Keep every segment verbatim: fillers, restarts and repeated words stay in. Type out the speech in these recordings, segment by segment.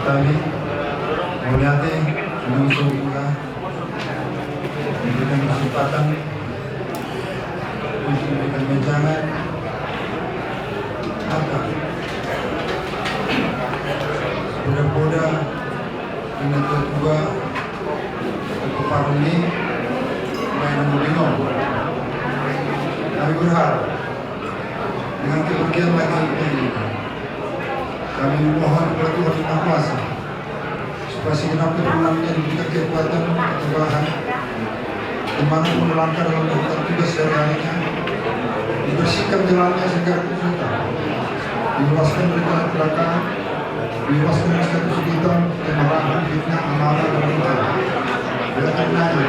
Kami mauliate, mauliate juga memberikan kesempatan untuk memberikan wejangan agar poda-poda, inna tua-tua, keparan ni baen na mudingon. Kami berharap dengan kepergian laki-laki ini, kami memohon kepada Tuhan yang Maha Kuasa supaya segenap keturunannya diberikan kekuatan, keteguhan, kemana pun melangkah dalam melakukan tugas sehari-harinya, dibersihkan jalannya segala kesulitan, dibebaskan dari kecelakaan, dibebaskan dari status kita, kemarahan, fitnah, amarah, dan rencana. Oleh karenanya,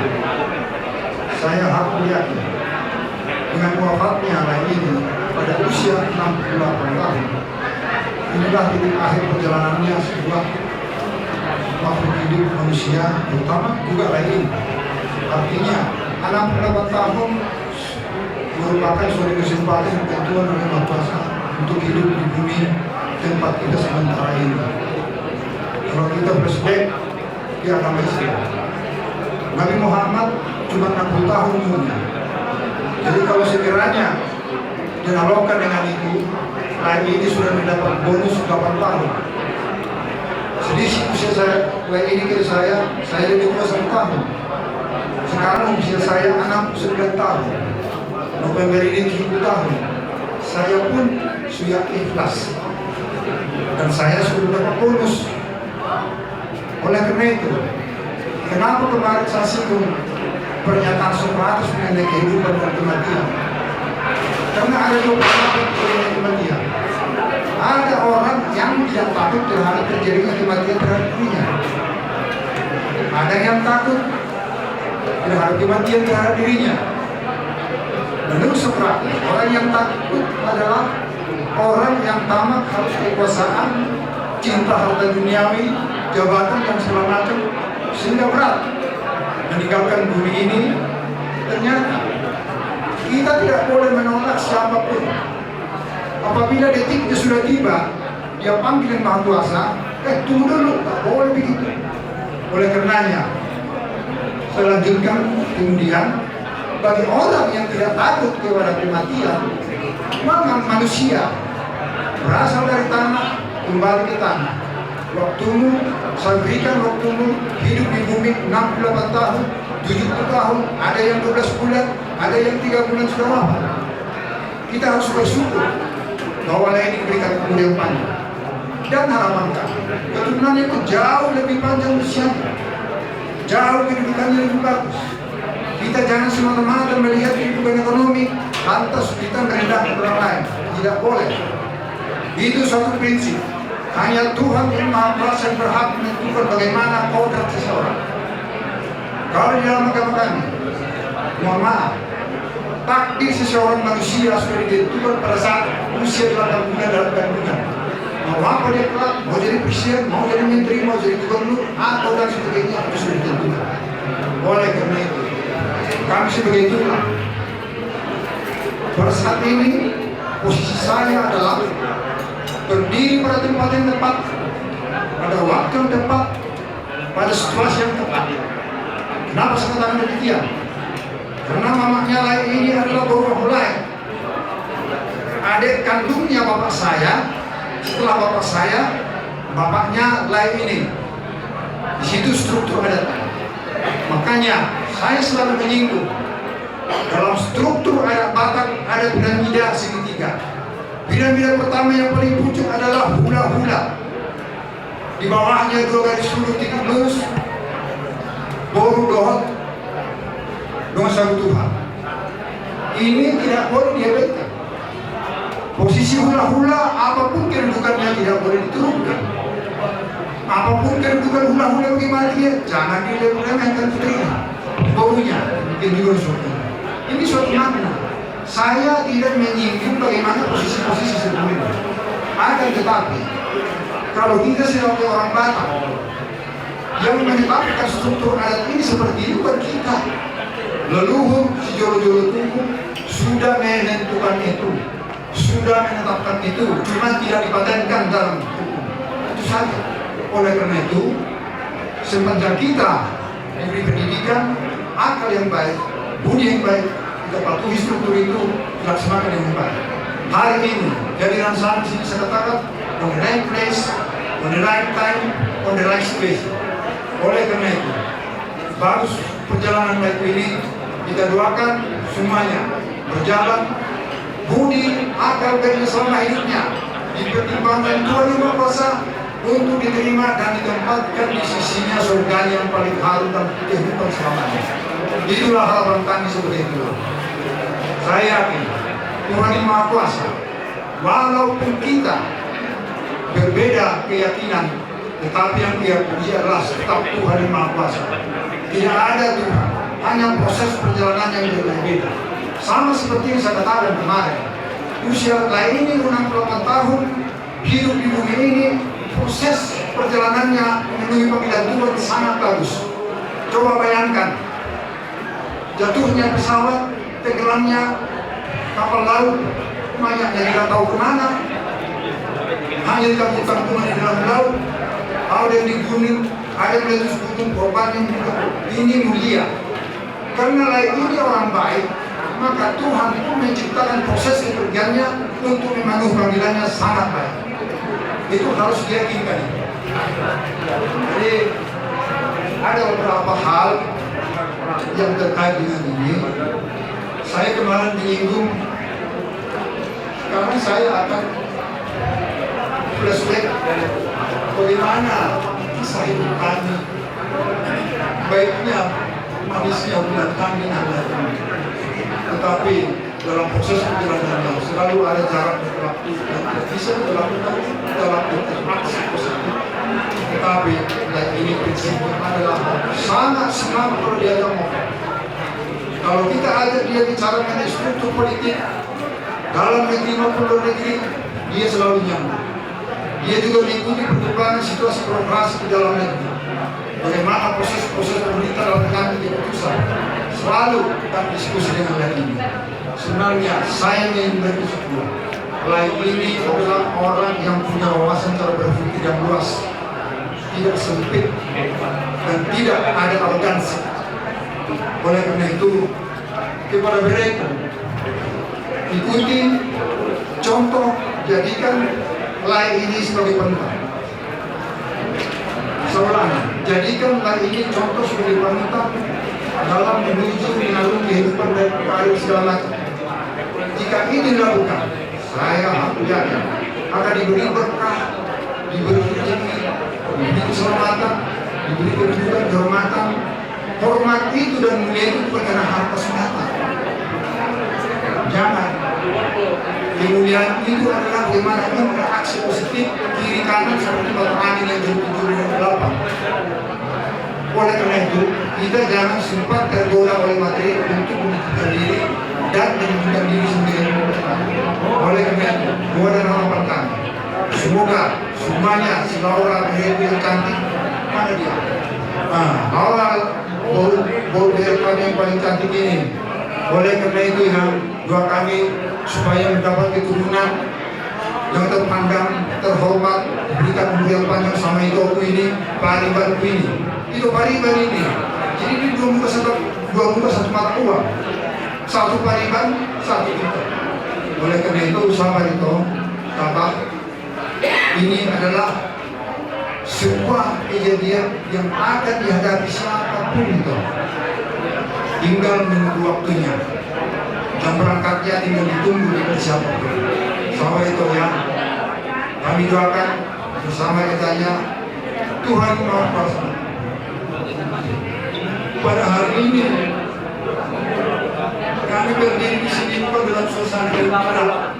saya hakul yakin dengan wafatnya lae ini pada usia enam puluh delapan tahun, inilah titik akhir perjalanannya sebuah makhluk hidup manusia, terutama juga lae ini. Artinya, enam puluh delapan tahun merupakan suatu kesempatan yang Tuhan oleh Maha Kuasa untuk hidup di bumi tempat kita sementara ini. Kalau kita flashback di agama Islam, Nabi Muhammad cuma enam puluh tahun umurnya. Jadi kalau sekiranya dianalogkan dengan itu, lae ini sudah mendapat bonus delapan tahun. Selisih usia saya, lae ini ke saya, saya lebih tua satu tahun. Sekarang usia saya enam puluh sembilan tahun. November ini tujuh puluh tahun. Saya pun sudah ikhlas. Dan saya sudah dapat bonus. Oleh karena itu, kenapa kemarin saya singgung pernyataan Socrates mengenai kehidupan dan kematian? Karena ada dua pendapat mengenai kematian. Ada orang yang tidak takut terhadap terjadinya kematian terhadap dirinya. Ada yang takut terhadap kematian terhadap dirinya. Menurut Socrates, orang yang takut adalah orang yang tamak harus kekuasaan, cinta harta duniawi, jabatan, dan segala macam, sehingga berat meninggalkan bumi ini. Ternyata kita tidak boleh menolak siapapun. Apabila detiknya sudah tiba, dia panggil Yang Maha Kuasa, eh, tunggu dulu, tak boleh begitu. Oleh karenanya, saya lanjutkan, kemudian, bagi orang yang tidak takut kepada kematian, memang manusia berasal dari tanah, kembali ke tanah. Waktumu, saya berikan waktumu hidup di bumi enam puluh delapan tahun, tujuh puluh tahun, ada yang dua belas bulan, ada yang tiga bulan sudah wafat. Kita harus bersyukur bahwa lae ini diberikan umur yang panjang. Dan harapan kami, keturunannya itu jauh lebih panjang usianya, jauh kedudukannya lebih bagus. Kita jangan semata-mata melihat kedudukan ekonomi, lantas kita merendahkan orang lain. Tidak boleh. Itu suatu prinsip. Hanya Tuhan yang Maha Kuasa yang berhak menentukan bagaimana kodrat seseorang. Kalau di dalam agama kami, mohon maaf, takdir seseorang manusia sudah ditentukan pada saat usia delapan bulan dalam kandungan. Mau apa dia kelak, mau jadi presiden, mau jadi menteri, mau jadi gubernur, atau dan sebagainya, itu sudah ditentukan. Oleh karena itu, kami sebagai tulang, pada saat ini, posisi saya adalah berdiri pada tempat yang tepat, pada waktu yang tepat, pada situasi yang tepat. Kenapa saya katakan demikian? Karena mamaknya lae ini adalah boru Ahulae. Adik kandungnya bapak saya, setelah bapak saya, bapaknya lae ini. Di situ struktur adat. Makanya saya selalu menyinggung, dalam struktur adat Batak ada piramida segitiga. Piramida pertama yang paling pucuk adalah hula-hula. Di bawahnya dua garis lurus titik lurus, boru dohot dongan sabutuha. Ini tidak boleh diabaikan. Posisi hula-hula, apapun kedudukannya, tidak boleh diturunkan. Apapun kedudukan hula-hula, bagaimana dia, jangan diremehkan putrinya, borunya, yang juga suatu. Ini suatu makna. Saya tidak menyinggung bagaimana posisi-posisi sebelumnya. Akan tetapi, kalau kita sebagai orang Batak yang menetapkan struktur adat ini seperti ini, bukan kita. Leluhur sijolo-jolo tubu sudah menentukan itu, sudah menetapkan itu, cuma tidak dipatenkan dalam hukum. Itu saja. Oleh karena itu, sepanjang kita diberi pendidikan, akal yang baik, budi yang baik, kita patuhi struktur itu, dilaksanakan dengan baik. Hari ini, kehadiran saya di sini, saya katakan, on the right place, on the right time, on the right situation. Oleh karena itu, bagus perjalanan baik ini, kita doakan semuanya berjalan budi, akal, dan selama hidupnya dipertimbangkan Tuhan Yang Maha Kuasa untuk diterima dan ditempatkan di sisinya surga yang paling harum dan kehidupan selamanya. Itulah harapan kami sebagai keluarga. Saya yakin Tuhan Yang Maha Kuasa, walaupun kita berbeda keyakinan, tetapi yang dia puji adalah tetap Tuhan yang Maha Kuasa. Tidak ada Tuhan, hanya proses perjalanan yang berbeda-beda. Sama seperti yang saya katakan kemarin, usia Lae ini enam puluh delapan tahun, hidup di bumi ini, proses perjalanannya memenuhi panggilan Tuhan sangat bagus. Coba bayangkan, jatuhnya pesawat, tenggelamnya kapal laut, mayatnya tidak tahu kemana, hanya ditampung-tampung di dalam laut, ada yang dibunuh, ada yang meletus gunung, korbannya juga. Ini mulia. Karena Lae ini orang baik, maka Tuhan pun menciptakan proses kepergiannya untuk memenuhi panggilannya sangat baik. Itu harus diyakinkan. Jadi, ada beberapa hal yang terkait dengan ini. Saya kemarin menyinggung, sekarang saya akan flashback bagaimana kisah hidup kami, baiknya, manisnya hubungan kami dengan Lae ini. Tetapi dalam proses perjalanannya selalu ada jarak dan waktu yang tidak bisa dilakukan dalam konteks aksi positif. Tetapi Lae ini prinsipnya adalah sangat semangat kalau diajak ngomong. Kalau kita ajak dia bicara mengenai struktur politik dalam negeri maupun luar negeri, dia selalu nyambung. Dia juga mengikuti perkembangan situasi birokrasi di dalam negeri. Bagaimana proses-proses pemerintah dalam mengambil keputusan. Selalu kita diskusi dengan Lae ini. Sebenarnya saya ingin bersyukur. Lae ini adalah orang yang punya wawasan cara berpikir yang luas, tidak sempit, dan tidak ada arogansi. Oleh karena itu, kepada bereku, ikuti, contoh, jadikan Lae ini sebagai panutan. Saya ulangi, jadikan Lae ini contoh sebagai panutan dalam menuju mengarungi kehidupan dan karir segala macam. Jika ini dilakukan, saya yakin akan diberi berkah, diberi rezeki, diberi keselamatan, diberi kedudukan, kehormatan. Hormat itu dan mulia itu bukan karena harta semata. Jangan. Kemuliaan itu adalah bagaimana kita beraksi positif kiri kanan seperti batu angin yang jam tujuh dan delapan. Oleh karena itu, kita jangan sempat tergoda oleh materi untuk menyibukkan diri dan menyibukkan diri sendiri. Oleh karena itu, doa dan harapan kami, semoga semuanya, si Laura bereku yang cantik, mana dia? Nah, Laura, boru, boru bere kami yang paling cantik ini. Oleh karena itu, Inang, doa kami supaya mendapat keturunan yang terpandang, terhormat, diberikan umur yang panjang sama itoku ini, paribanku ini. Ito pariban ini. Jadi ini dua muka satu, dua muka satu mata uang. Satu pariban, satu ito. Oleh karena itu, sabar ito, tabah. Ini adalah sebuah kejadian yang akan dihadapi siapapun itu. Tinggal menunggu waktunya. Dan berangkatnya tinggal ditunggu dari siapapun. Sama itu ya. Kami doakan bersama kiranya Tuhan Maha Kuasa. Pada hari ini kami berdiri di sini bukan dalam suasana gembira.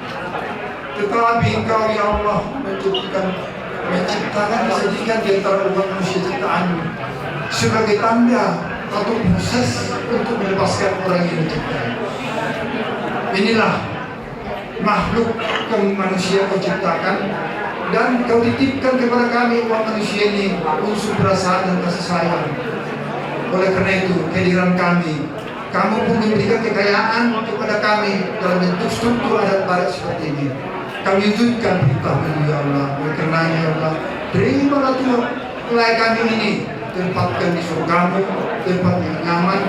Tetapi Engkau, ya Allah, menjadikan, menciptakan, menjadikan di antara umat manusia ciptaan-Mu sebagai tanda atau proses untuk melepaskan orang yang diciptakan. Inilah makhluk yang manusia Kau ciptakan dan Kau titipkan kepada kami umat manusia ini unsur perasaan dan kasih sayang. Oleh karena itu, kehadiran kami Kamu pun memberikan kekayaan kepada kami dalam bentuk struktur adat barat seperti ini. Kami wujudkan perintah-Mu, ya Allah. Oleh karenanya, ya Allah, Terima kasih, mulai kami ini tempatkan di surgamu, tempat yang nyaman,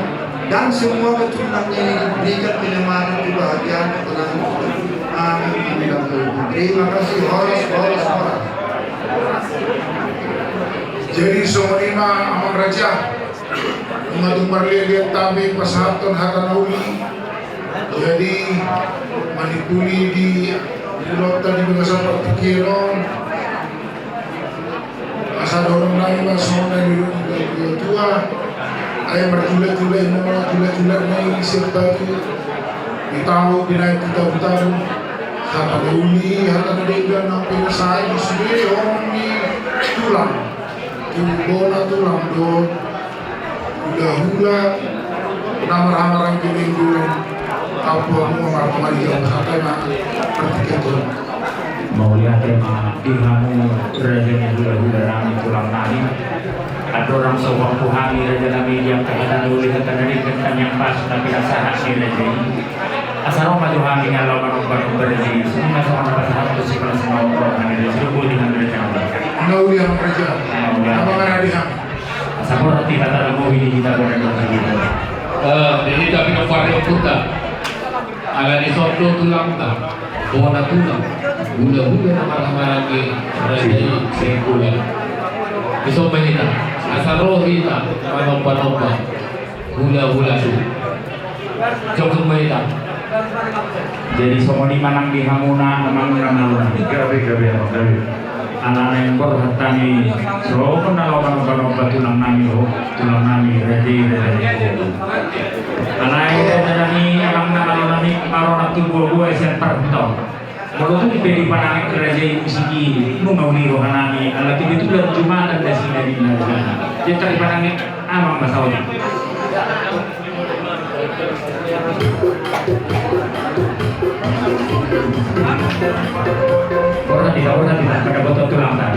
dan semua keturunannya ini diberikan kenyamanan, kebahagiaan, ketenangan. Amin, amin, amin. Terima kasih, horas, horas, horas. Jadi songon i ma, Amang Raja. Nunga tung marliat-liat hami pasahathon hata na uli. Jadi manimbuli di hulanta di bagasan partingkian on, asa dohonon nami ma songon na nidok ni natuatua. Ai marjula-jula i ma, jula-jula na i sian batu, di tahu, di naek, di tahu-tahu. Hata na uli, hata na denggan, na pinasai di sude horong ni tulang. Tu bona tulang do, hula-hula na marhaha-maranggi Nainggolan. Apo hamu ma marhaha-maranggi, hata na partingkian on. Mauliate ma di hamu raja ni hula-hula nami, tulang nami. Andorang so huampu hami raja nami di angka hata na uli, hata na denggan, tangiang pas na pinasahat ni raja i. Asa ro ma jo hami na laho manomba-nomba raja i, songon na so hupasahat tu si pala si maoto hami raja i, sidoboti hami raja i. Mauliate ma raja. Mauliate. Asa borhat hita tarlumobi di hita borhat di hita. Eh, di hita pinompar ni ompunta. Ala ni son do tulangta, bona tulang, hula-hula na marhaha-maranggi raja i Nainggolan. Dison ma hita, asa ro hita manomba-nomba. Hula-hula tu. Jok tu ma hita. Jadi songon i ma nang di hamuna amang na malo nami. Gabe, gabe, amang, gabe. Ala naeng borhat hami songon na laho manomba-nomba tulang nami, ho, tulang nami raja i, raja i, ho. Ala i raja nami, amang na malo nami, maronak tu boa-boa sian parhata on. Molo tung pe dipanangihon raja i musik i, nunga uli roha nami, ala kebetulan jumatan nasida di na raja. Jadi dipanangihon amang ma saotik. Borhat hita, borhat hita, mandapothon tulangta.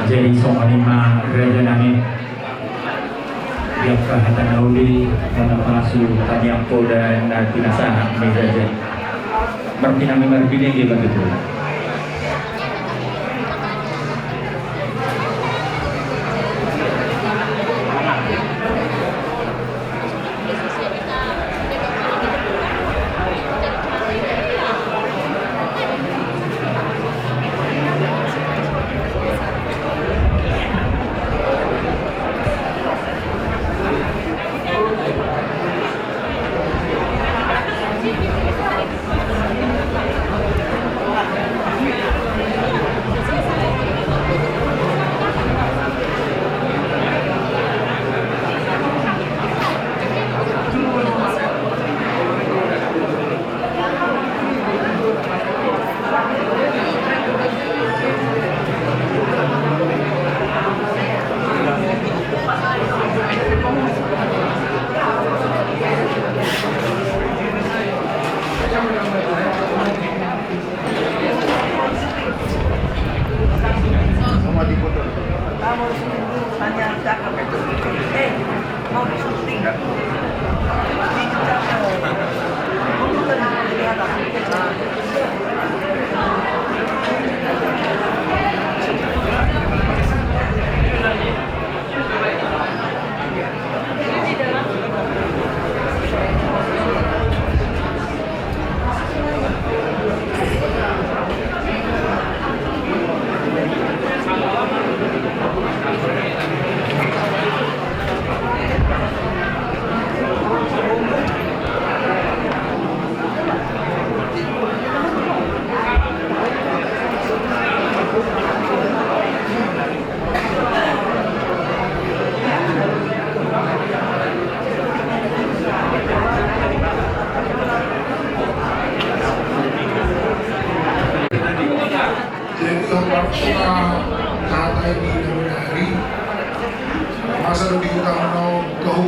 Jadi songon i ma raja nami. Di angka hata na uli, hata na pasu, tangiang poda na pinasahat ni raja. Martinangi marbinege ma tutu. Jadi, hata ini dari masa lebih utama no kau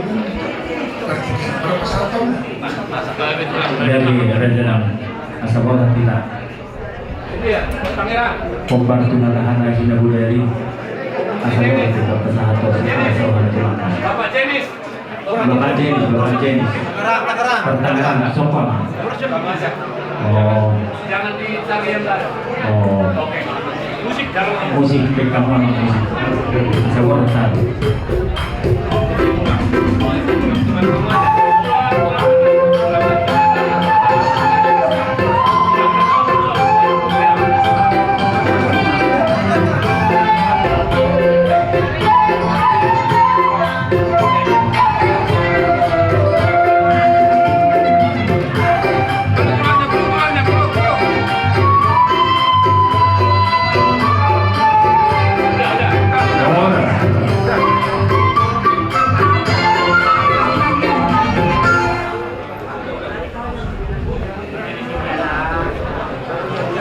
berarti berapa satu? Jadi, raja nami, asa borat kita. Pombar tu na tahan na sina budari. Asa borat kita pasahat tu asa borat tu. Bapak Jenis. Bapak Jenis, Bapak Jenis. Tangerang, Tangerang. Tangerang, sopan. Oh. Jangan dicari yang lain. Oh. Oke. Musik, jangan. Musik, pegang mana musik. Saya baru satu.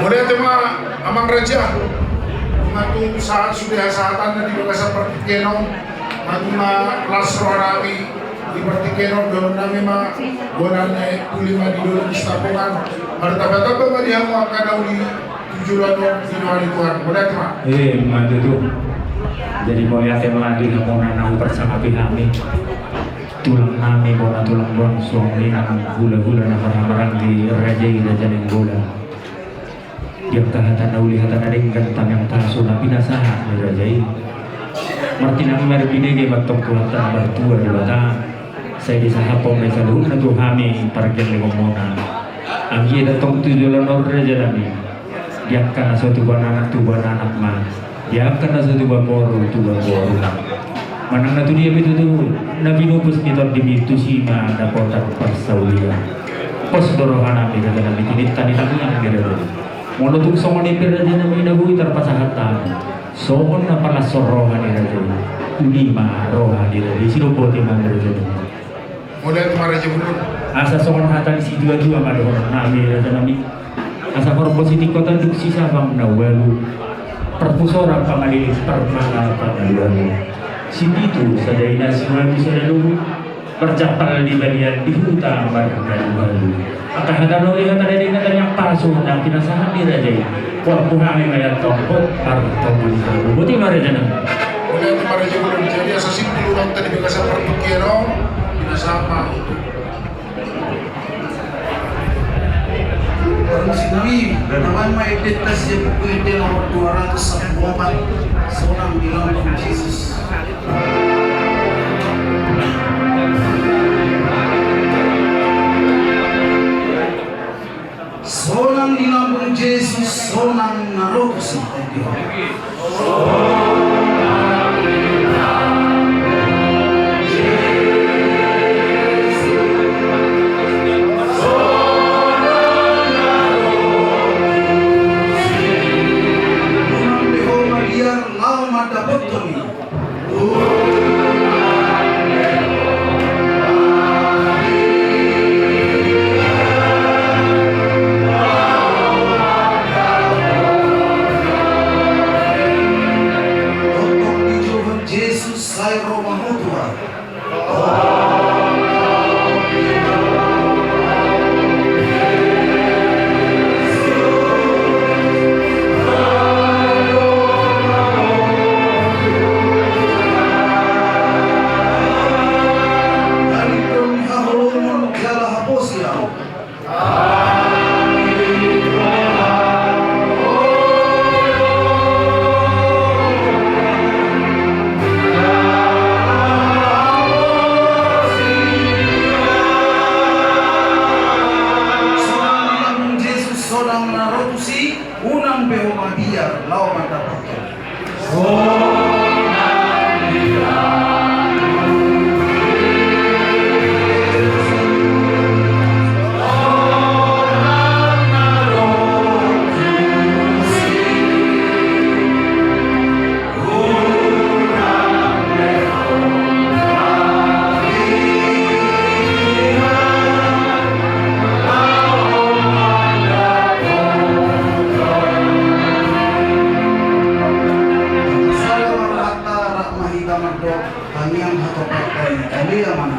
Mauliate ma amang raja. Nunga tung sahat sude hasahatanna di bagasan partingkian on. Nunga tung las roha nami di partingkian on, dohonon nami ma, bona na uli ma di dolok Sitapongan. Martambatamba ma di hamu angka na uli tu joloan on di roha ni Tuhan. Mauliate ma. Eh, ima tutu. Jadi mauliate ma di hamuna na huparsangapi hami. Tulang nami, bona tulang bangso, inang hulahula na marhahamaranggi, raja i, raja Nainggolan. Di angka hata na uli, hata na denggan, tangiang pasu na pinasahat ni raja i. Martinangi marbinege ma antong Tuhanta na martua Debata. Sai disahaphon ma i saluhutna tu hami pargellengonmuna. Anggiat antong tu joloan on raja nami. Di angka na so tubu anak, tubu anak ma. Di angka na so tubu boru, tubu boru ma. Manang na tudia pe tutu na pinupus ni tondimi, tusi ma dapotan parsaulian. Pos do roha nami raja nami, tinitani tangiang ni raja i. Molo tung songon i pe raja nami na boi tarpasahat hami, songon na palashon roha ni raja i, uli ma roha ni raja i, sidok boti ma raja nami. Mauliate ma raja bolon. Asa songon hata ni situatua ma dohonon nami raja nami. Asa parpos i tingko tanduk sisabang na ualu. Parpus orat pangaliling parmanga pangalualu. Sipitu sada ina siualu sada luhut. Marjampal di balian di huta marga Tuhan. Angka hata doli hata dadi na tanyang pasu na pinasahat ni raja i. Buat buhami mayan tongkot martonggo di hau. Boti ma raja na. Mulai tu maraja bulan jadi asa simpul ulang tadi bagasan partukian on. Pinasahat ma. Parumaen nami, tabaen ma endenta sian Buku Ende nomor dua ratus sampulu opat, Sonang di Lambung Jesus. Sonang di Lambung Jesus, sonang na ro tusi. Tongtong dijouhon Jesus sai ro ma ho Tuhan. Haholomon jala haposi ahu. Sonang di Lambung Jesus, sonang na ro tusi, unang be ho mabiar, laho mandapothon. Tangiang hatopan, ale Amang.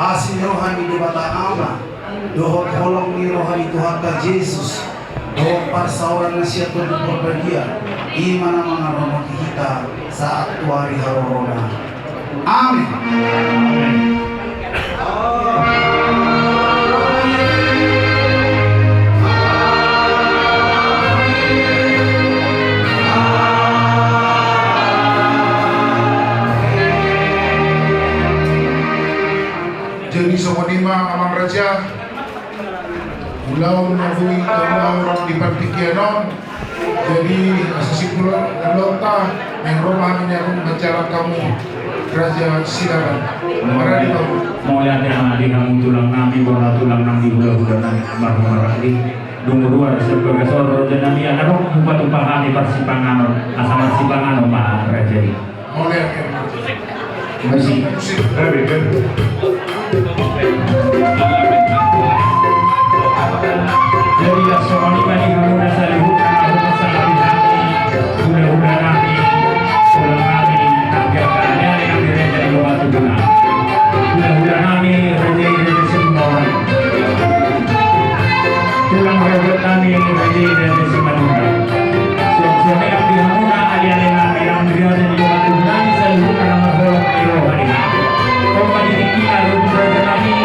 Asi ni roha ni Debata Ama, dohot holong ni roha ni Tuhanta Jesus, dohot parsaoran na sian Tondi Porbadia, i ma na mangaramoti hita sahat tu ari harorona. Amen. Jadi songon i ma Amang Raja. Ulaon na boi taulahon di partingkian on. Jadi asa simpul ulaonta, naeng ro ma hami nian manjalang hamu Raja Silaban. Maradi ma hamu. Mauliate ma di hamu tulang nami, bona tulang nami, hulahula nami, marhamaranggi. Dung ruar sian bagas on raja nami, ala dung hupa-hupa hami parsipanganon, asa marsipanganon ma raja i. Jadi songon i ma di hamuna saluhutna, na hupasahat hami, hulahula nami, tulang nami, na piga ale-ale nami raja i, bona tulang nami, hulahula nami, raja i, raja Situmorang. Tulang raja nami, raja i, raja Simanjuntak. Suang-suang i nang di hamuna ale-ale nami, nang di raja ni bona tulang nami saluhutna na marholong ni roha ni hami. On ma di tingkina luhut raja nami,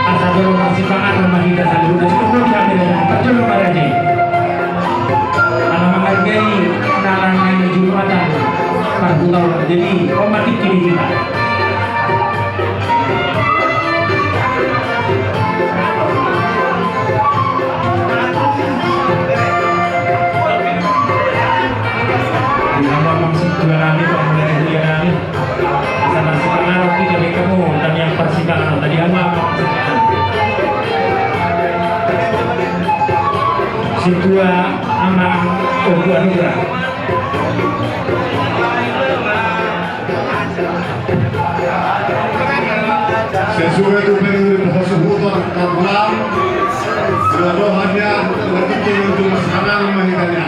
asa jolo marsipanganon ma hita saluhutna, cukup nami raja nami, parjolo ma raja i. Ala manghargai na naeng jumatan parhutahon, jadi on ma tingki di hita. Sintua Amang Oku Anugrah. Sesuai tu penguri pasasuhuton kapulang. Rohanian, berarti yang tu pasangan mahitanya.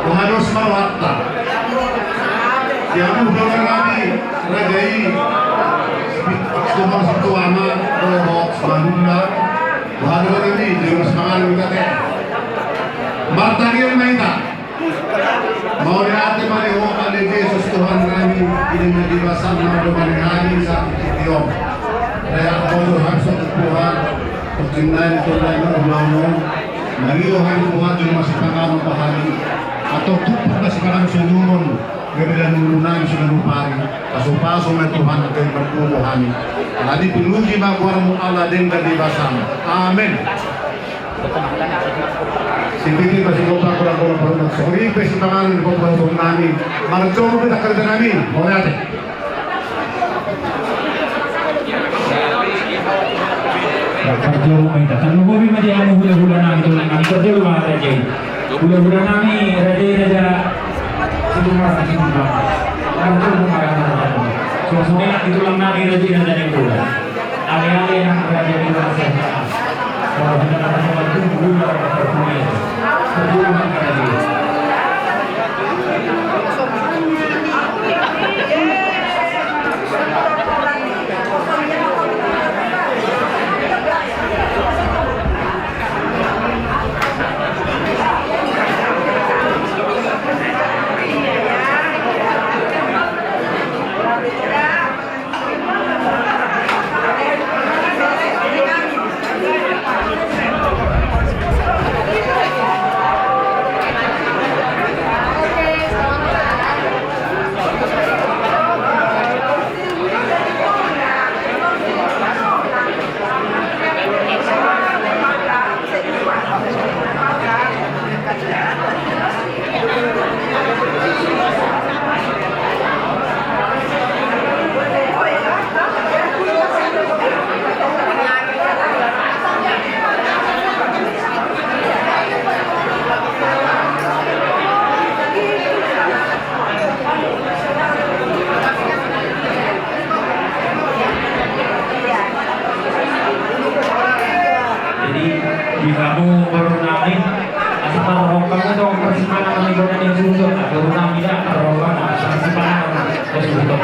Rohanus marwata. Yang udah nami raja i. Semua sintua Amang, rohot, semanunda. Boha do nami, jolo semangat nami ate. Martangiang ma hita. Mauliate ma di Ho ale Jesus Tuhan nami, di na di basa na do ma di hami sa di tiom. Raya ko do hami so Tuhan, percintaan Tuhan nami ulang. Mari do hami Tuhan, jolo masipanganon pa hami. Atau tumpuk masipanganon sumurung. Gabe dalan ngolu nami siganup ari, pasupasu ma Tuhan gabe margogo hami. Alani pinuji ma goarmu ala denggan di basam. Amen. Sipiti pasi kota kura kura parunat sori pe sipanganon di kota parunat nami. Marjomu pe takkar nami. Mauliate. Parjolo ma hita. Tarlumobi ma di hamu hulahula nami, tulang nami, parjolo ma hita. Hulahula nami, raja i, raja Situmorang, Situmorang. Parjolo ma hita. Suasana di tulang nami, raja i, raja Nainggolan. Aleale nang raja i, raja Situmorang. Parjolo ma hita. Parjolo ma hita. Jadi, di hamu boru nami, asa parrohahon hamu do parsimpanganon ni bona ni suhut, boru nami da parrohahon parsimpanganon ni suhut.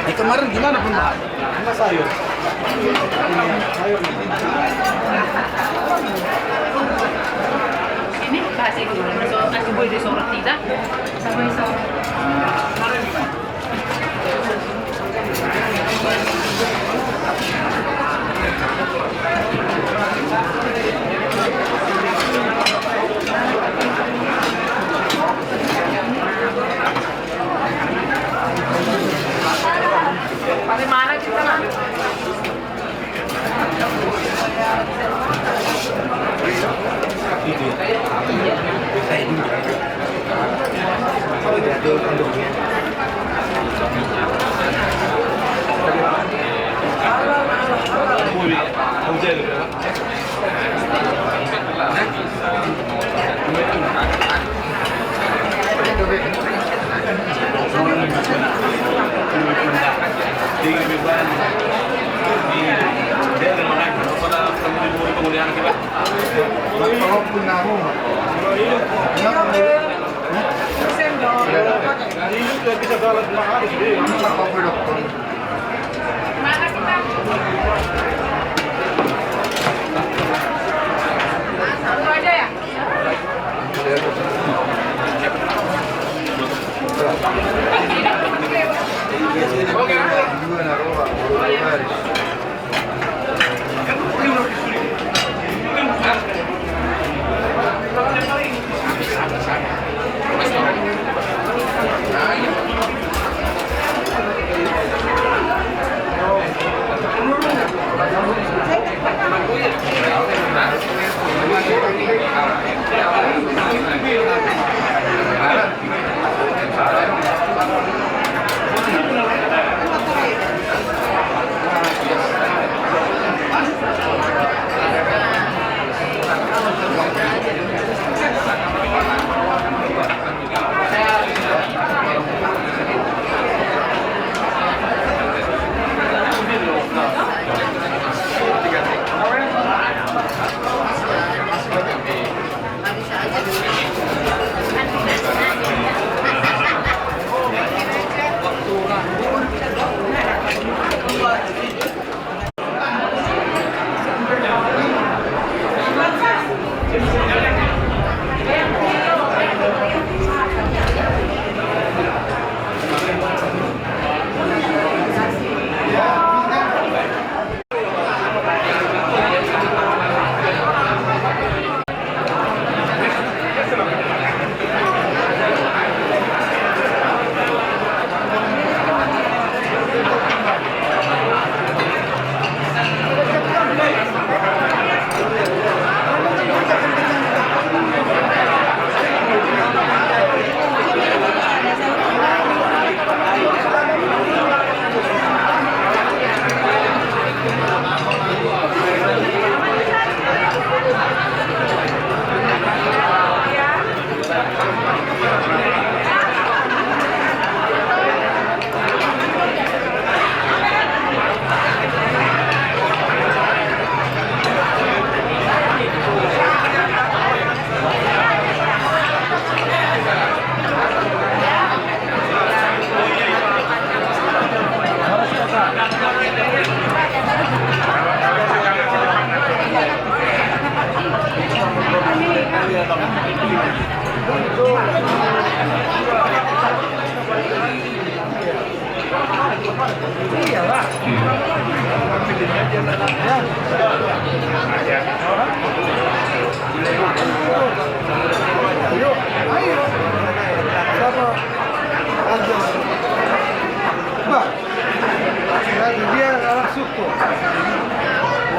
Eh, kemarin gimana pembahasan? Sama sayur. Sayur. Ini kasih dulu, so, kasih gue disorot tidak? Sama iso. Bagaimana kita, Bang?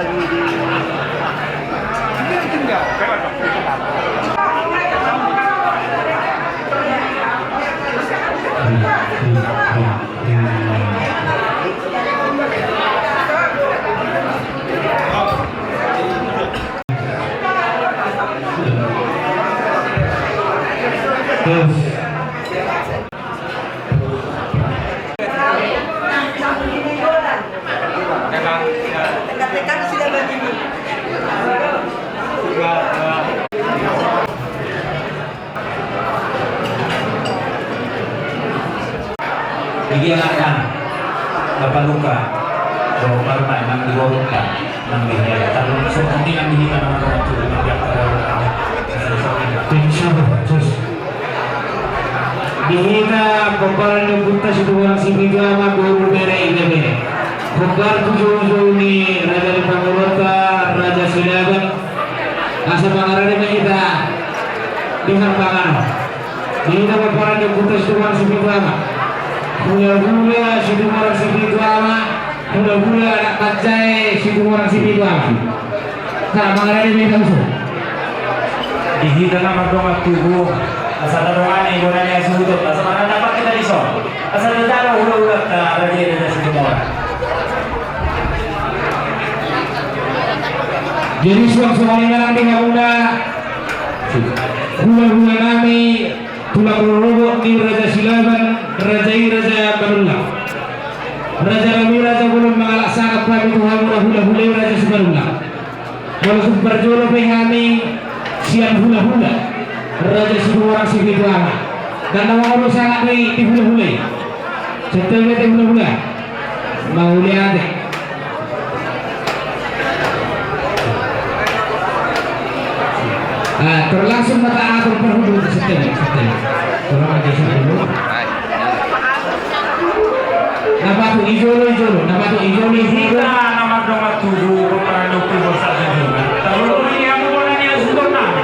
Lagi di, dia tinggal. Di dia anakna, Bapa Luka, dohot Marma, nang di borunta, nang di hela. Tarlumobi songon i nang di hita na marga Tugu, nang di angka borunta. Terus. Di hita pomparan ni ompunta Situmorang Sipitu Ama, boru, bere, ibebere. Hombar tu joujou ni raja ni pamoruonta, Raja Silaban. Asa mangarade ma hita di parpanganon. Di hita pomparan ni ompunta Situmorang Sipitu Ama. Hulahula Situmorang Sipitu Ama. Hulahula anak panjae Situmorang Sipitu Ama. Nah, mangarade ma hita, uso. Di hita na mardongan tubu. Asa tadongani bona ni hasuhuton, asa maradapan hita dison. Asa tatalo hulahulanta raja i, raja Situmorang. Jadi suang songon i ma nang di hamuna hulahula nami, tulang rorobot ni Raja Silaban, raja i Raja Badulla. Raja nami, raja bolon mangalap sangap hami tu hamuna hulahula i, raja Sibadulla. Molo tung parjolo pe hami sian hulahula raja Situmorang Sipitu Ama, ndang na mangolu sangap do i di hulahula i. Santabi ma di hulahula. Mauliate. Ah, tor langsung ma taatur parhundul, santabi, santabi. Tolong aja dulu. Na patut i jolo, i jolo, na patut i jolo, i jolo. Hita na mardongan tubu, paradu tu bosa jajuna. Tahu ni aku bona ni hasuhuton nami.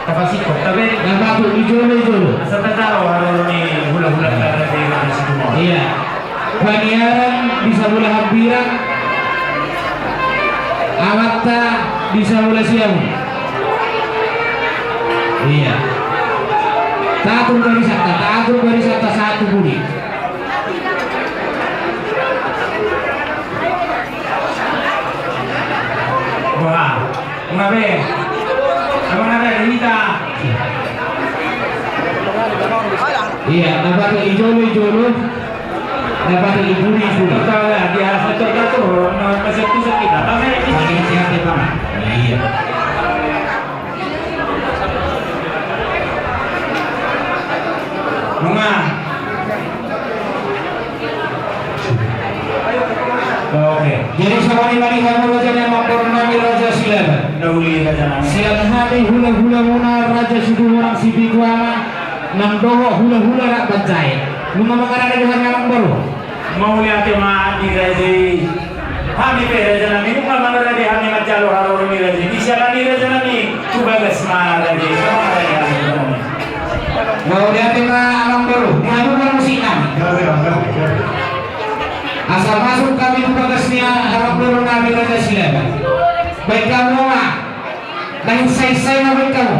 Tapasingkop, tapi na patut i jolo, i jolo. Asa tatalo haroro ni hulahula, karena dia masih tumor. Iya. Paniaran di sabola hambirang, amanta di sabola siamun. Iya. Taatur barisanta, taatur barisanta sahat tu pudi. Wah, nga be. Abang ada di hita. Iya, na patut i jolo, i jolo. Na patut i pudi, i pudi. Betul ya, di atas betul, betul. Nah, masih pusat kita. Tapi ini pakai siapa, Bang? Iya. Nunga. Oke. Jadi songon i ma di hamu raja ni amangboru nami Raja Silaban. Dahulu raja nami. Sian hami hulahulamuna Raja Situmorang Sipitu Ama, nang dohot hulahula rap banjae. Nunga mangarade di hami amangboru. Mauliate ma di raja i. Hami pe raja nami, nunga mangarade hami manjalo haroro ni raja i. Di siala ni raja nami, tu bagas ma raja i. Sama raja nami. Mauliate ma amangboru, di hamu parmusik nami. Asa masuk hami tu bagas ni amangboru nami Raja Silaban. Baen hamu ma. Baen sai-sai ma baen hamu.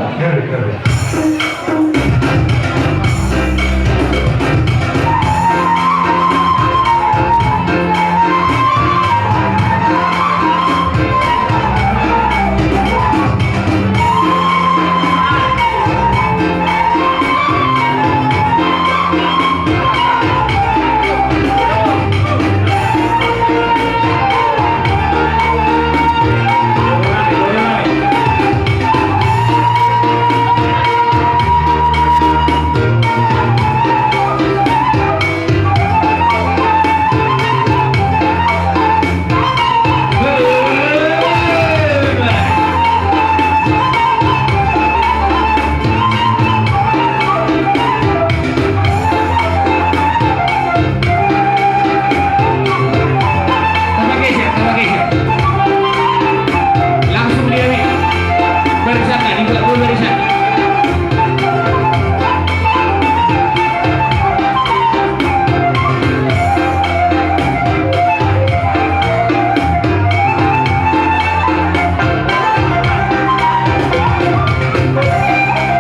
Langsung dia nih. Barisan, nah, dibuat dulu barisan.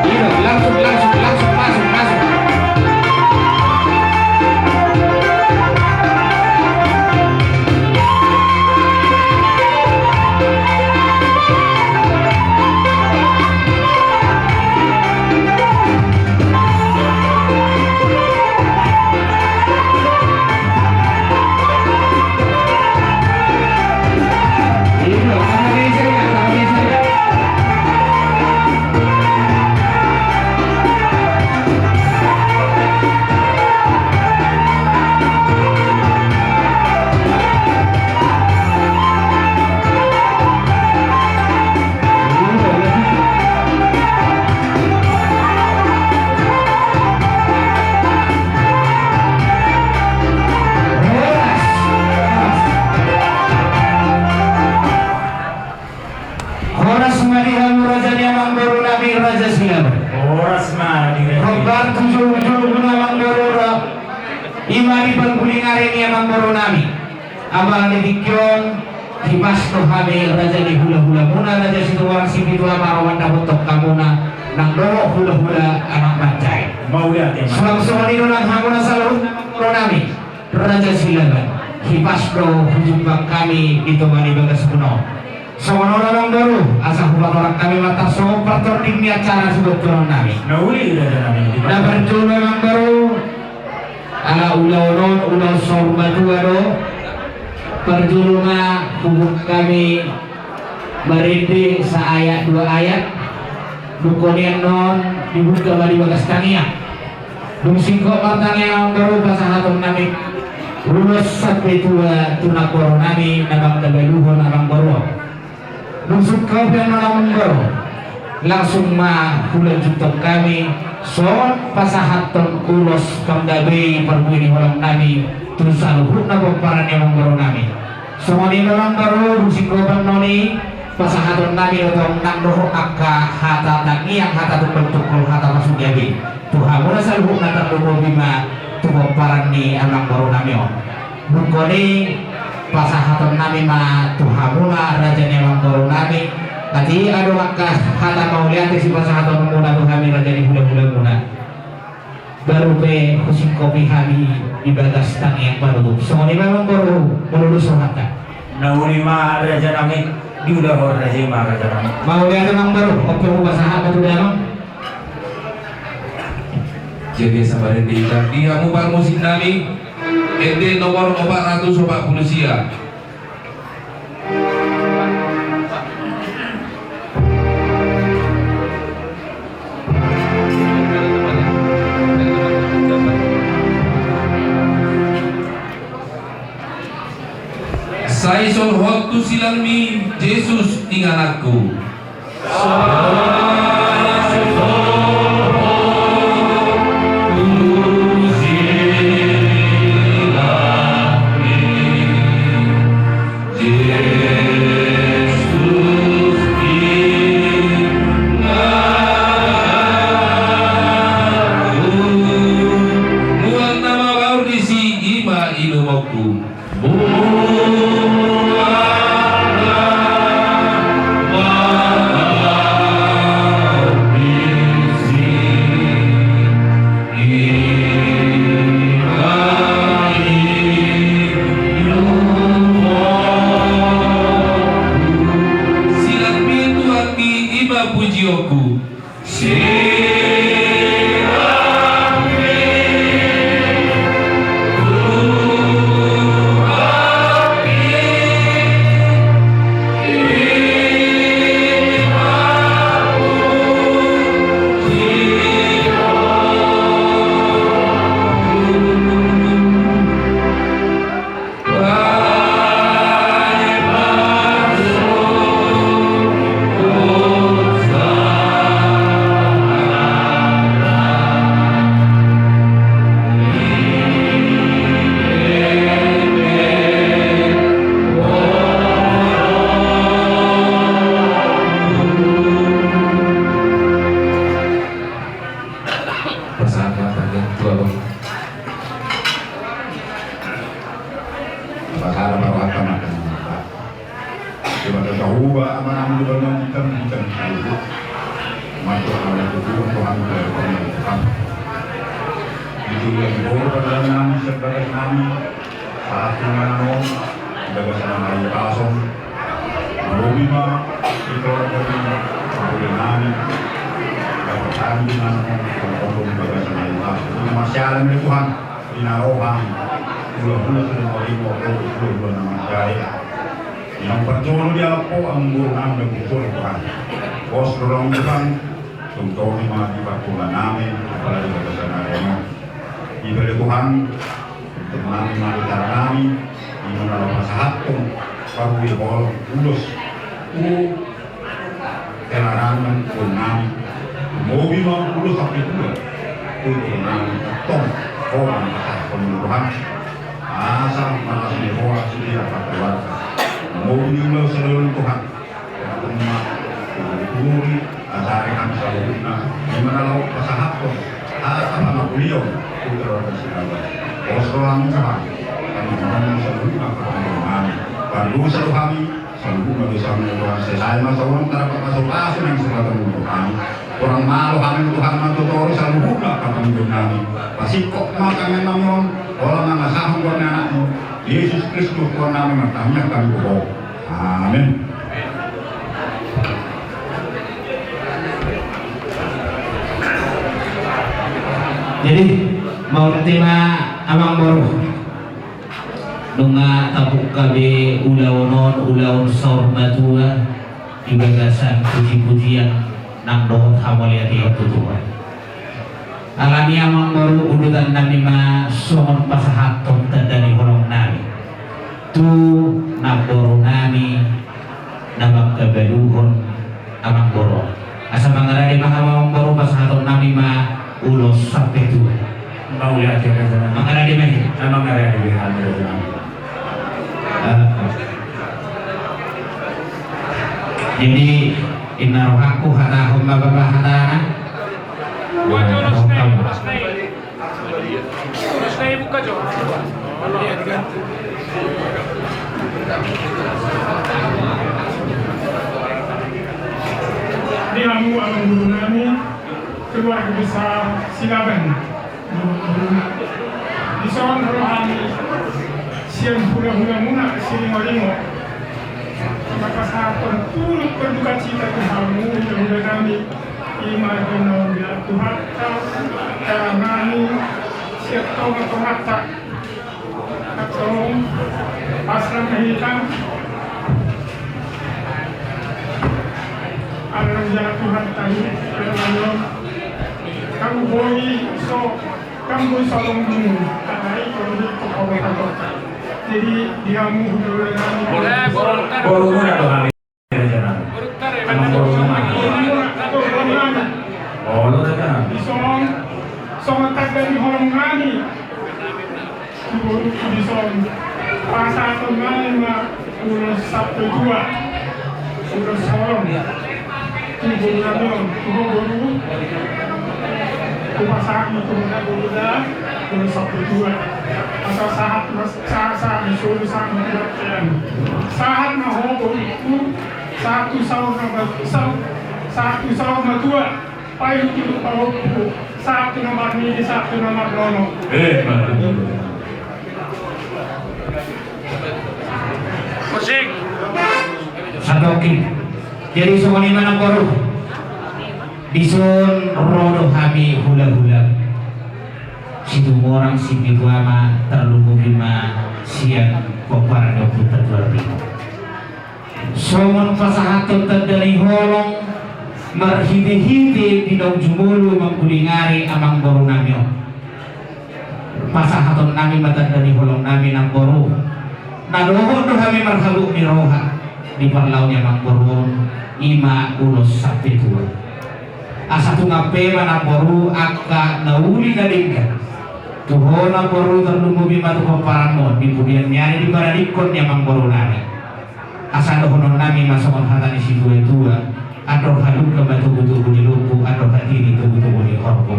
Iya, langsung, langsung, langsung, masuk, masuk. Horas ma di hamu raja ni amangboru nami Raja Silaban. Horas ma di raja. Hombar tu joujou ni amangboru ro. Ima di pangguling ari ni amangboru nami. Apala di tingki on, hipas do hami raja ni hulahulamuna Raja Situmorang Sipitu Ama ro mandapothon hamuna. nang dohot hulahula anak mansai. Mauliate ma. Suang songon i do nang hamuna saluhutna amangboru nami, Raja Silaban. Hipas do hujumpang hami di tonga ni bagasmuna on. Songon on amangboru, asa hupatorang hami ma tarsongon partording ni acara sibotohon nami. Na uli raja nami. Na parjolo amangboru, ala ulaon on ulaon saur matua do. Parjolo ma hubuat hami marende saayat dua ayat. Dung hona annon dibuka ma di bagas tangiang. Dung singkop martangiang amangboru, pasahaton nami ulos sampe tua tu namboru nami na manghabaluhon amangboru on. Dung singkop i annon amangboru, langsung ma hulanjuthon hami songon pasahathon ulos panggabean parbue ni holong nami tu saluhutna pomparan ni amangboru nami. Songon i ma amangboru, dung singkop annon i pasahaton nami do tong nang dohot angka hata tangiang, hata tungkol-tungkol, hata pasupasu gabe tu hamuna saluhutna, tarlumobi ma tu pomparan ni amangboru nami on. Dung hona i pasahaton nami ma tu hamuna raja ni amangboru nami. Ate adong angka hata mauliate sipasahatonmuna tu hami raja ni hulahulamuna, baru pe husingkopi hami di bagas tangiang panutup. Songon i ma amangboru, molo dos rohanta. Na uli ma raja nami, diulahon raja i ma raja nami. Mauliate amangboru, on pe hupasahat ma tu damang. Jadi sabar ende ita di hamu parmusik nami, ende nomor opat ratus opat puluh sia. Sai son hot tu silangmi Jesus ingananku. Nuaeng na mabaur disi ima inumonku. Silangmi Tuhanki ima pujionku. Pasahat ma tangiang tu Amanta. Pasahat ma rohanta ma tangiang. Di bagasan huba amanami di banua ni kami di kami saluhut. Masuk kami tu Tuhan, Tuhan, Tuhan, Tuhan. Di dunia di bawah pada nami sebagai nami. Saat dengan anu, di bagasan nami pasong. Lobi ma, di keluarga ni, keluarga nami. Dapat kami dengan anu, di bagasan nami pasong. Ini masih ada di Tuhan. Di na roham, hulahula sude marimo, hulahula na manjare. Inang parjolo di apo amburunam dan butul Tuhan. Pos dorong Tuhan, tongtong ma di parpula nami, apalagi pada sanari no. Iba di Tuhan, untuk nami, mari nami, di mana lo pasahaton, baru di bol, ulos, u, Helarangan tu nami, mobi ma ulos sampe tua. Tu nami tong, ho ma pasahaton ni roham. Asa marlas ni roha sude angka keluarga. Mobi ni ulos sadolon Tuhan. Tong ma, turi, ajari hami saluhutna. Di mana laho pasahaton, asa pangapulion, tu keluarga Silaban. Pos roham Tuhan. Hami saluhutna, hami. Pardosa do hami, saluhutna dosami. Sai ma songon tarapa pasu-pasu nang sipata Tuhan. Hurang malo hami Tuhan mantutori saluhutna parpanghidupan nami. Pasingkop ma hami nami on, holan mangasahon goar ni anakmu, Jesus Kristus Tuhan nami martangiang hami tu Ho. Amin. Jadi, mauliate ma amang boru. Nunga tabuka be ulaon on, ulaon saur matua, di bagasan puji-pujian nang dohot hamauliateon tu Tuhan. Alani amang boru, udutan nami ma songon pasahathon tanda ni holong nami tu namboru nami na mangkabaluhon amang boru. Asa mangarade ma hamu amang boru, pasahaton nami ma ulos sampe tua. Mauliate ma. Mangarade ma i. Mangarade ma. Ah. Jadi, inna rohangku, hatahon ma bapa hatana. Buat ulos na i, ulos na i. Di hamu amang boru nami, keluarga besar Silaban. Dison ro hami sian hula-hula muna Siringo-ringo. Pasahathon turut berduka cita tu hamu hula-hula nami. Ima di naung diatur Tuhanta, karanami, sian tonga-tonganta. Antong, pasrah ma hita. Ala naung diatur Tuhanta i, karanami on. Hamu boi so, hamu boi so adong di hamu. Alai, kalau di, kalau di, jadi, di hamu, hula-hula nami. Boru muna do hami. Dison, songon tanda ni holong nami tu boru, dison pasahaton nami ma ulos sampe tua, ulos holong tu boru nami on, tu ho boru. Hupasahat ma tu ho boru da ulos sampe tua. Asa sahat ma, sahat, sahat ma solu, sahat ma tu bontean. Sahat ma ho boru tu, sahat tu saur ma, sahat, sahat tu saur matua, paihut-ihut pahompu, sahat tu na marnini, sahat tu na marnono. Eh, mantap. Musik. Satongkin. Jadi songon i ma nang boru. Dison ro do hami hula-hula. Situmorang Sipitu Ama, tarlumobi ma sian pomparan ni ompunta Tuan Ringo. Songon pasahathon tanda ni holong marhite-hite di naung jumolo manggulingari amang boru nami on. Pasahaton nami ma tanda ni holong nami nang boru. Na dohot do hami marhabot ni roha di parlao ni amang boru on, ima ulos sampe tua. Asa tung ampe ma nang boru angka na uli na denggan. Tu ho nang boru tarlumobi ma tu pomparanmu on, di pudian ni ari di paradingkon ni amang boru nami. Asa dohonon nami ma songon hata ni situa-tua, andor halumpang ma togu-togu ni lombu, andor hatiti togu-togu ni horbo.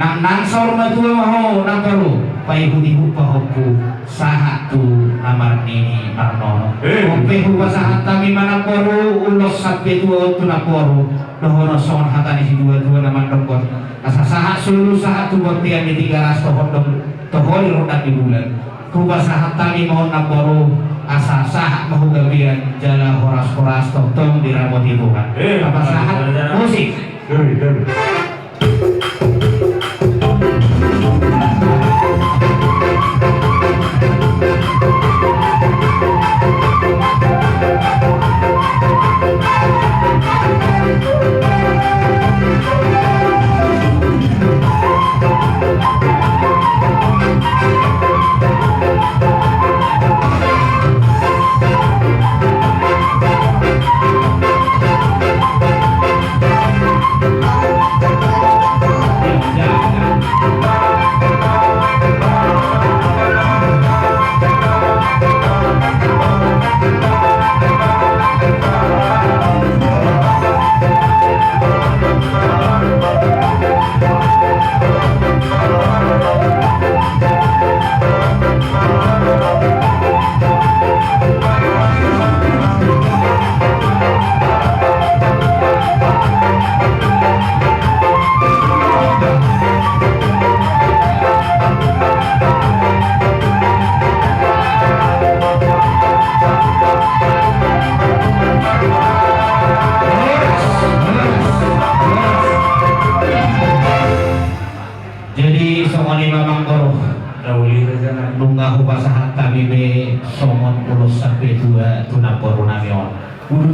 Nang, nang saur matua ma ho nang boru, paihut-ihut pahompu, sahat tu na marnini marnono. Eh. On pe hupasahat hami ma nang boru, ulos sampe tua on tu nang boru, dohonon songon hata ni situa-tua na mandok on. Asa sahat solu, sahat tu bontean ni Tigaras, tohon do, tohon di rondang ni bulan. Hupasahat hami ma on nang boru, asa sahat ma tu gabean jala horas-horas tongtong diramoti Tuhan. Eh, hupasahat, mantap. Musik. Gabe, gabe.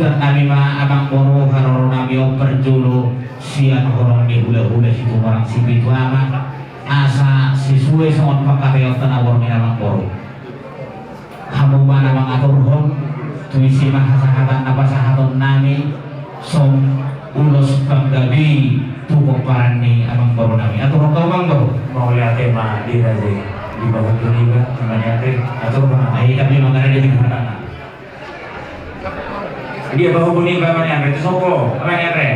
Nami ma amangboru, haroro nami on parjolo sian holong ni hulahula Situmorang Sipitu Ama, asa sisue songon pangkataion tanabor ni amangboru. Hamu ma na mangaturhon, tu isi ma hasahatan na pasahaton nami, songon ulos panggabean tu pomparan ni amangboru nami. Aturhon hamu amangboru. Mauliate ma di raja i, di pahompu niba, mauliate, aturhon. Ai, tapi mangana di tingkirana. Dia pahompu niba, mauliate, tu sopo, mauliate.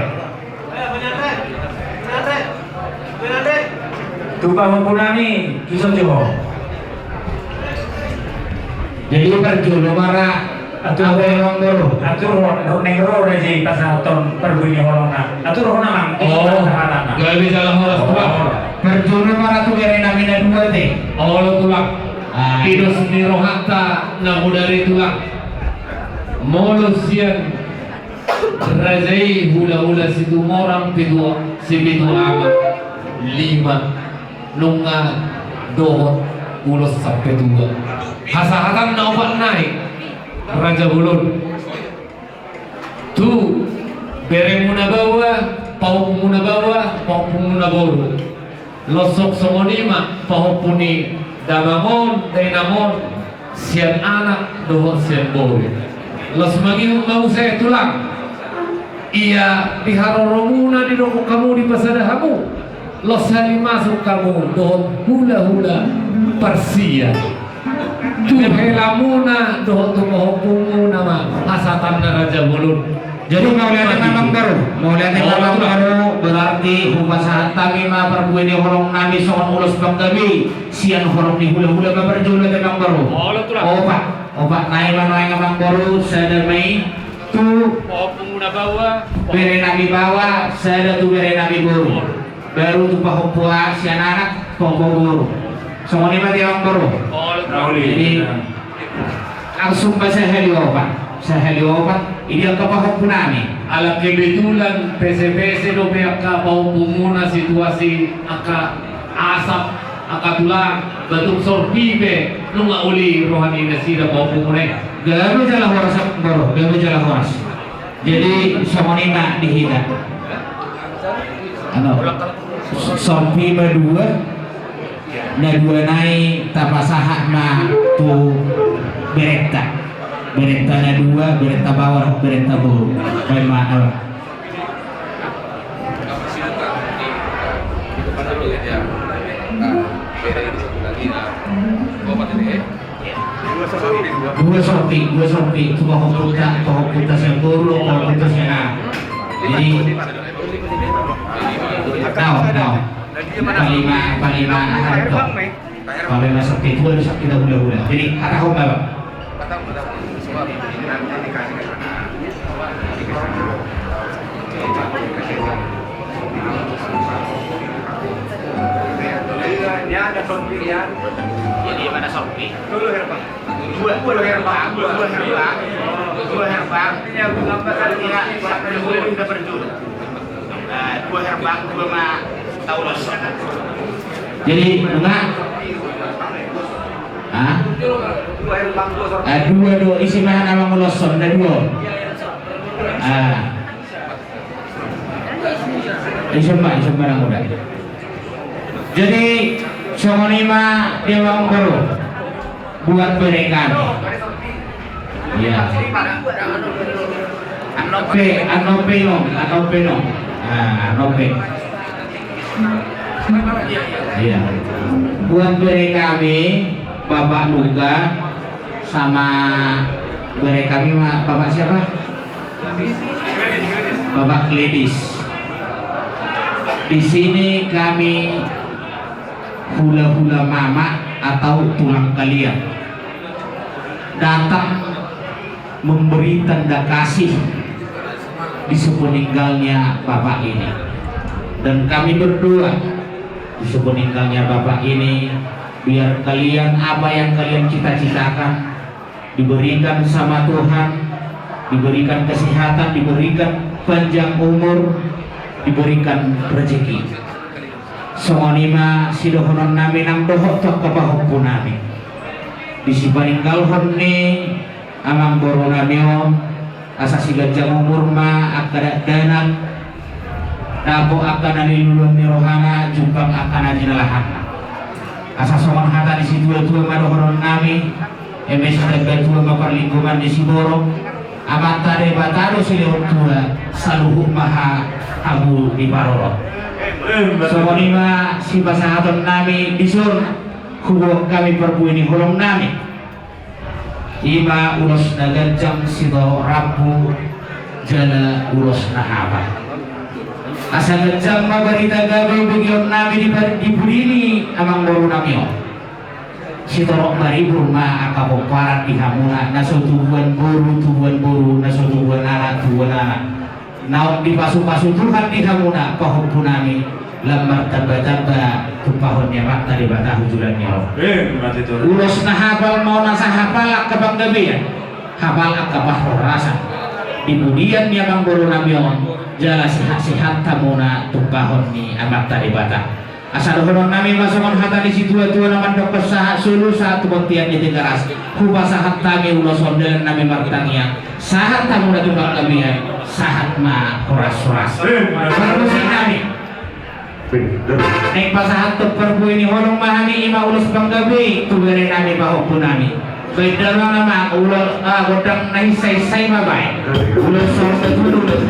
Tu pahompu nami, tu sopo. Jadi parjolo ma ra, atur, amangboru. Atur, ro, ro, neng ro, raja i pasahaton parbue ni holongna. Atur, ro, amang. Oh, pasahatanna. Gabe jala horas, Tulang. Oh. Parjolo ma ra tu bere nami na dua te. Olo, Tulang. Ah. Pinos ni rohanta na mudar i, Tulang. Molo sian raja i hulahula Situmorang Pitu, Sipitu Ama, lima, nunga dohot ulos sampe tua. Hasahatan na opat nai, raja bolon. Tu beremu na baoa, pahompumu na baoa, pahompumu na boru. Los songon i ma pahompu ni damang on, dainang on, sian anak dohot sian boru. Los mangihut ma muse, Tulang. Ia di haroromuna didok hamu, dipasada hamu. Los hali masuk hamu dohot hulahula parsia. Tu helamuna dohot tu pahompumuna ma hasahatan na, raja bolon. Jadi mauliate ma amangboru, mauliate ma amangboru, berarti hupasahat hami ma parbue ni holong nami songon ulos panggabean sian holong ni hulahula ma parjolo, amangboru. Opat, opat nai ma nuaeng amangboru, sada ma i tu pahompumu na baoa, bere nami baoa, sada tu bere nami boru. Baru tu pahompu sian anak, pahompu boru. Songon i ma, amangboru. Jadi langsung ma sahali opat, sahali opat. Ini angka pahompu nami. Ala kebetulan pese-pese dope angka pahompumuna, situasi angka asap, angka tulang, batuk sorpi pe nunga uli roha ni nasida pahompumuna i. Gabe jala horas, amangboru, gabe jala horas. Jadi songon i ma di hita. Anu, sorpi ma dua, na dua nai tapasahat ma tu berenta. Berenta na dua, berenta baoa, berenta boru. Baen ma, anu. Dua sorpi, dua sorpi, tu pahompunta, pahompunta sian boru, pahompunta sian anak. Jadi, dao, dao. Palima, palima, aha, dao. Palima sorpi, dua sorpi, dao, dao, dao. Jadi, hata hom, Bapak. Ini ada sorpi, ya. Jadi, mana sorpi? Dua, dua herbang, dua herbang, dua herbang. Ini aku gambar tadi, ya, sampai dua kita berjuru. Nah, dua herbang, dua ma tau los. Jadi, nunga? Hah? Dua herbang, dua sorpi. Ah, dua, dua, isi ma na manguloshon, na dua. Ah. Isomba, isomba nang uda. Jadi, songon i ma dia, amangboru, buat bere kami. Iya. Anope, anope no, anope no. Ah, anope. Iya. Buat bere kami, Bapak Luka, sama bere kami ma, Bapak siapa? Bapak Kledis. Di sini kami hula-hula mamak atau tulang kalian datang memberi tanda kasih di sepeninggalnya Bapak ini. Dan kami berdoa di sepeninggalnya Bapak ini, biar kalian, apa yang kalian cita-citakan, diberikan sama Tuhan, diberikan kesehatan, diberikan panjang umur, diberikan rezeki. Songon i ma sidohonon nami nang dohot tu angka pahompu nami. Di sipaninggalhon ni amangboru nami on, Asa siganjang umur ma angka dakdanak, dapot angka na niluluan ni rohana, jumpang angka na jinalahanna. Asa songon hata ni situatua ma dohononnami, eme sitamba tua ma parlinggoman ni siborok, Amanta Debata do silehon tua, saluhut ma ha-, hamu diparorot. Songon i ma sipasahatonnami dison, huboan hami parbue ni holongnami. I ma ulos na ganjang sitorop rambu jala ulos na hapal. Asa ganjang ma barita gabe begeonnami di, di pudi ni amangborunami on. Sitorop maribur ma angka pomparan di hamuna, na so tubuan boru, tubuan boru, na so tubuan anak, tubuan anak. Naung dipasupasu Tuhan di hamuna pahompunami, lam martambatamba tumpahon ni Amanta Debata hujulannami on. Ulos na hapal ma on asa hapal angka panggabean, hapal angka parhorasan di pudian ni amangborunami on, jala sehat-sehat hamuna tumpahon ni Amanta Debata. Asa dohononnami ma songon hata ni situatua na mandok, sahat solu sahat tu bontean ni Tigaras. Hupasahat hami ulos on dalannami martangiang, sahat hamuna tu panggabean, sahat ma horas-horas. Parmusiknami. Naeng pasahathon parbue ni holong ma hami, i ma ulos panggabe tu berenami pahompunami. Baen damang amang ulos, ah, gondang na hinsa-hinsa i ma baen. Ulos saur matua do ulos.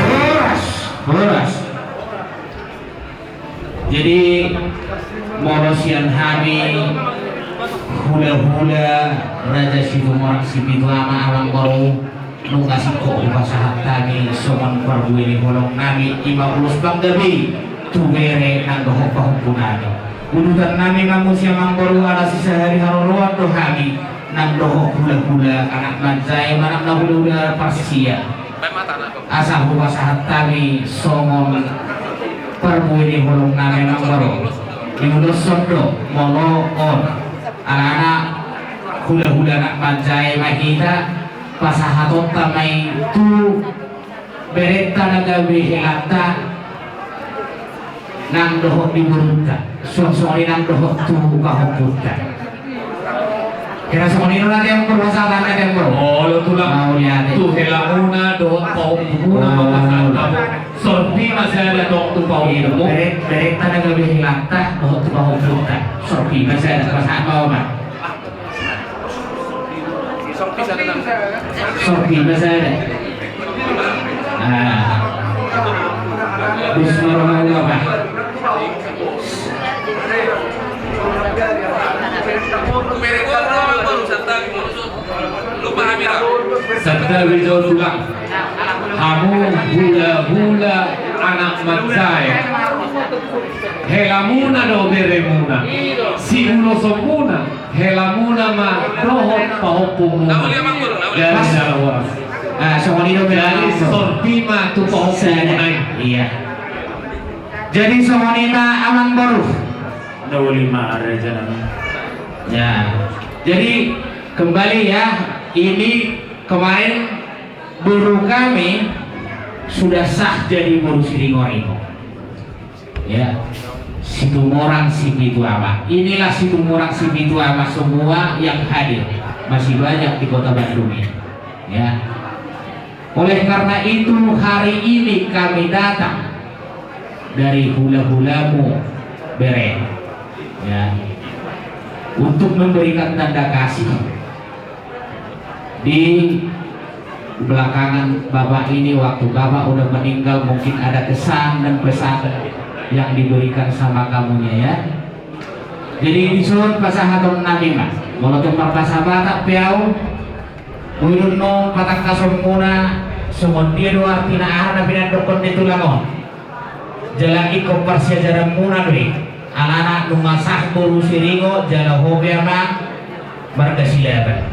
Horas, horas. Jadi, molo sian hami hulahula Raja Situmorang Sipitu Ama, amangboru, nunga singkop hupasahat hami songon parbue ni holongnami, i ma ulos panggabe tu bere nang dohot pahompunami. Udutannami ma muse, amangboru, ala sisahali haroroan do hami nang dohot hulahula anak manjae manang na hulahula parsisian. Asa hupasahat hami songon parbue ni holongnami, amangboru. Diuloshon do molo on, alana hulahula anak manjae ma hita, pasahatonta ma i tu berenta na gabe helanta nang dohot di borunta, suang songon i nang dohot tu pahompunta. Hira songon i do na, Tiang, pasahatanna, Tiang, boru. Olo, Tulang. Mauliate. Tu helamuna dohot pahompumuna, olo, pasahat hamu. Sorpi ma sada tong tu pahompumu. Bere-, berenta na gabe helanta dohot tu pahompunta. Sorpi ma sada, pasahat ma on ma. Sorpi ma sada. Ah. Bismillahirrahmanirrahim. Santabi jo, Tulang. Hamu hulahula Anak manjae, helamuna do beremuna, siulosonmuna, helamuna ma dohot pahompumuna. Jadi, ah, songon i do. Jadi, sorti ma tu pahompumuna i. Iya. Jadi, songon i ma, Amangboru. Ya. Jadi, kembali ya, ini kemarin boru kami sudah sah jadi boru Siringo-ringo. Ya, Situmorang Sipitu Ama. Inilah Situmorang Sipitu Ama semua yang hadir. Masih banyak di kota Bandung ini. Ya. Oleh karena itu, hari ini kami datang dari hula-hulamu, bere, ya, untuk memberikan tanda kasih. Di belakangan Bapak ini, waktu Bapak udah meninggal, mungkin ada kesan dan pesan yang diberikan sama kamunya, ya. Jadi, dison pasahaton nami ma. Molo tung marpasabata pe au, molo dung patangkasonmuna, songon dia do artina, aha na pinandokkon ni tulang on. Jala ingkon parsiajaranmuna do i. Alana nunga sah boru Siringo, jala ho pe amang marga Silaban.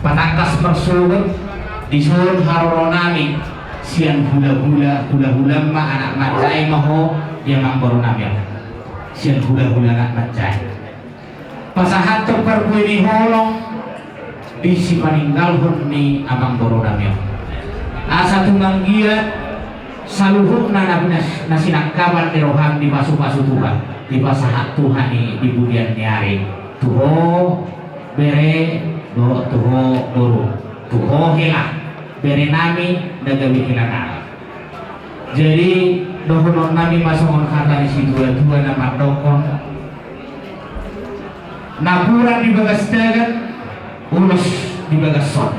Patangkas marsogot, dison haroro nami sian hula-hula, hula-hula ma, anak manjae ma ho di amangboru nami on. Sian hula-hula anak manjae. Pasahathon parbue ni holong di sipaninggalhon ni amangboru nami on. Asa tung anggiat saluhutna na, na, na sinangkapan ni roham dipasu-pasu Tuhan, dipasahat Tuhan i di pudian ni ari. Tu ho bere, dohot tu ho boru, tu ho hela, bere nami na gabe hela nami. Jadi, dohonon nami ma songon hata ni situa-tua na mandokkon: Napuran di bagas dagan, ulos di bagas son.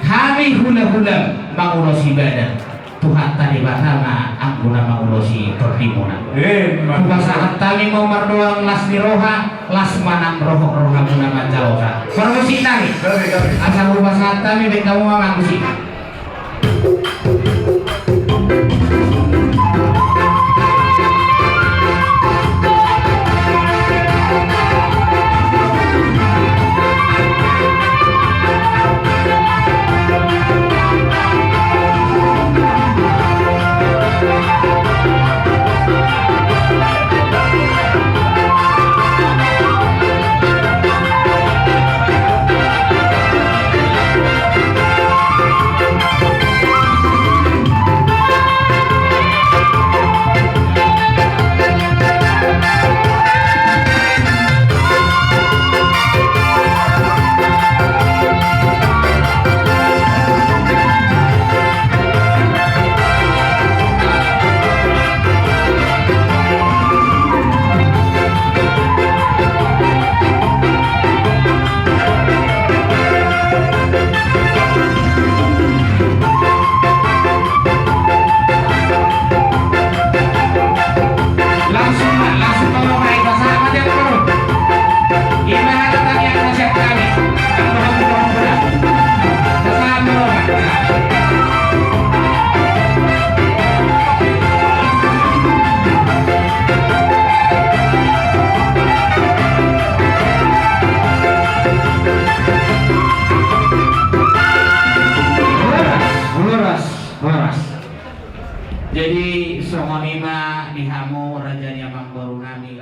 Hami hula-hula mangulosi badan, Tuhanta Debata ma anggo na mangulosi tondimuna. Eh, mantap. Hupasahat hami ma mardoang las ni roha, las ma nang roha-rohamuna manjalosa. Parmusik nami. Gabe, gabe. Asa hupasahat hami, baen hamu ma mangusik. Langsung ma, langsung ma, Bro, Bro, pasahat ma dia, Bro. Ima hata tani yang nasihat kami. Kan bohong, bohong, bohong. Pasahat, Bro. Horas, horas, horas. Jadi, songon i ma di hamu raja ni amangboru nami.